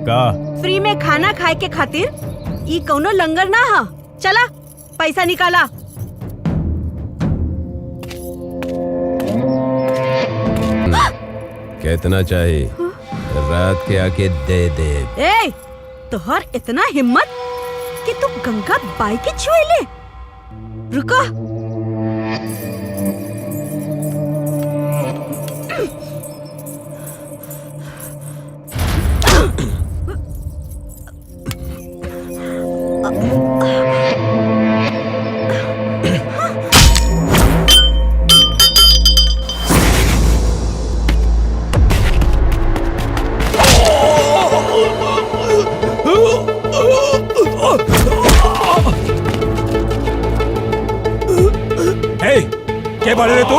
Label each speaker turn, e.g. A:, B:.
A: का?
B: फ्री में खाना खाए के खातिर ई कौनो लंगर ना हा। चला पैसा निकाला।
C: कितना चाहिए? रात के आके दे दे।
B: ए, तोहर इतना हिम्मत कि तू गंगा बाई के छुए ले? रुको।
A: हे, के बारे रे तू?